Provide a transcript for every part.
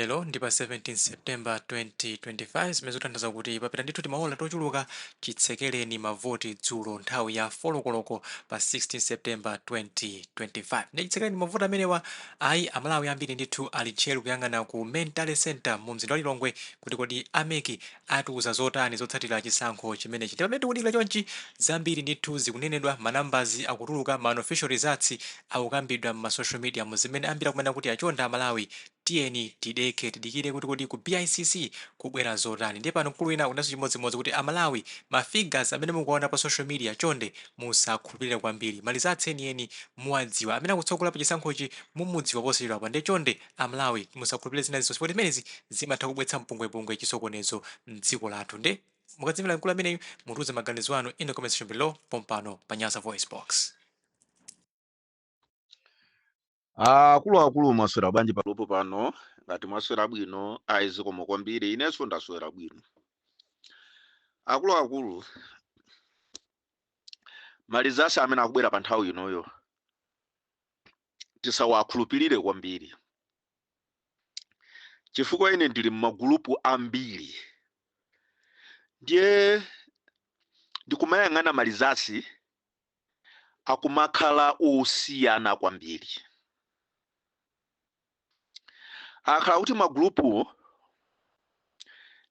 Lero ndi pa 17 September 2025 zimene zikutanthauza kuti papita ndithu timaola tochuluka chitsekereni mavoti dzulo nthawi ya 4 koloko pa 16 September 2025. Ndi chitsekereni mavoti amenewa ayi, Amalawi ambiri ndithu ali tcheru kuyang'ana ku main tally center mu mzinda wa Lilongwe kuti kodi a MEC atiuza zotani zotsatira chisankho chimenechi. Ndi pamene tikudikira chonchi, zambiri ndithu zikunenedwa, ma numbers akutuluka, ma unofficial results akukambidwa m'ma social media mu zimene ambiri akumanena kuti achonde Amalawi tiyeni tidekhe, tidikire kuti kodi ku BICC kubwera zotani. Ndiye pano mkulu wina akunenanso chimodzimodzi kuti Amalawi, ma figures amene mukuwaona pa social media chonde musakhulupirire kwambiri. Ma results enieni muwadziwa. Amene akutsogola pa chisankhochi mumudziwa posachedwapa. Ndiye chonde Amalawi musakhulupirire zina zilizonse poti zimenezi zimatha kubweretsa mpungwepungwe, chisokonezo m'dziko lathu. Ndiye mukadzimvera mkulu ameneyu mutiuze maganizo anu in the comment section below pompano pa Nyasa Voice Box. Akuluakulu, mwaswera bwanji palopo pano? Ngati mwaswera bwino, ayi, zikomo kwambiri. Inenso ndaswera bwino. Akuluakulu, ma results amene akubwera pa nthawi inoyo tisawakhulupirire kwambiri, chifukwa ine ndili m'magulupu ambiri, ndiye ndikumayang'ana ma results akumakhala osiyana kwambiri. Akhala kuti magulupuwo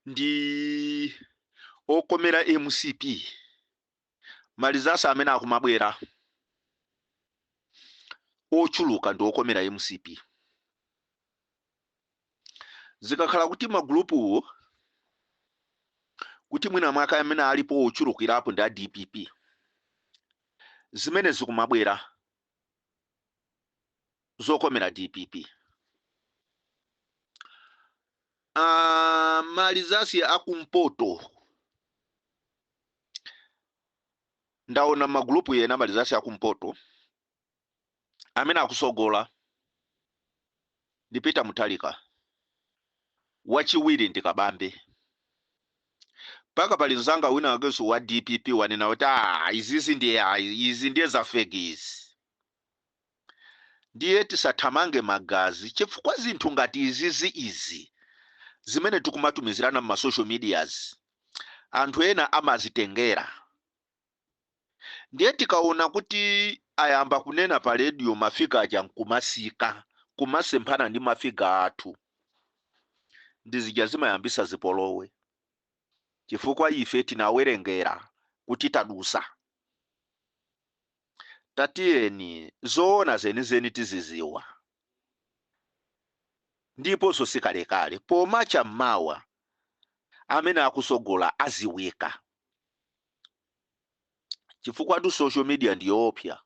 ndi okomera MCP, ma results amene akumabwera ochuluka ndi okomera MCP. Zikakhala kuti magulupuwo kuti mwina mwake amene alipo ochulukirapo ndi a DPP, zimene zikumabwera zokomera DPP. Ma results akumpoto ndaona magulupu ena, ma results akumpoto amene akusogola ndi Peter Mutharika, wachiwiri ndi Kabambe. Mpaka pali mzanga wina wakenso wa DPP wanena kuti ah, izizi ndiye, ah, izi ndiye za fake izi. Ndiye tisathamange magazi, chifukwa zinthu ngati izizi izi zimene tikumatumizirana m'ma social medias, anthu ena amazitengera. Ndiye tikaona kuti ayamba kunena pa radio, ma figure aja nkumasika, kumasemphana ndi ma figure athu, ndi zija zimayambisa zipolowe, chifukwa ife tinawerengera kuti tadusa. Tatiyeni, zoona zenizeni tiziziwa, ndiponso sikalekale pomacha mmawa amene akusogola aziwika, chifukwa tu social media ndiyoopsa.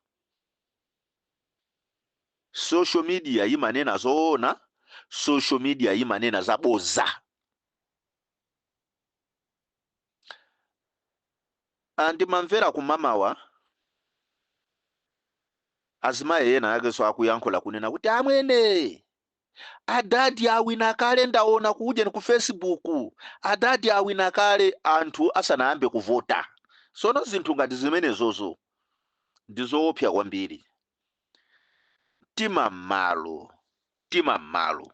Social media imanena zoona, social media imanena zaboza. Ndimamvera kumamawa azimayi ena akenso akuyankhula kunena kuti amwene, adadi awina kale, ndaona kuujeni ku Facebook, adadi awina kale, anthu asanayambe kuvota. Sono zinthu ngati zimenezozo ndizoopsa kwambiri. Mtima mmalo, mtima mmalo.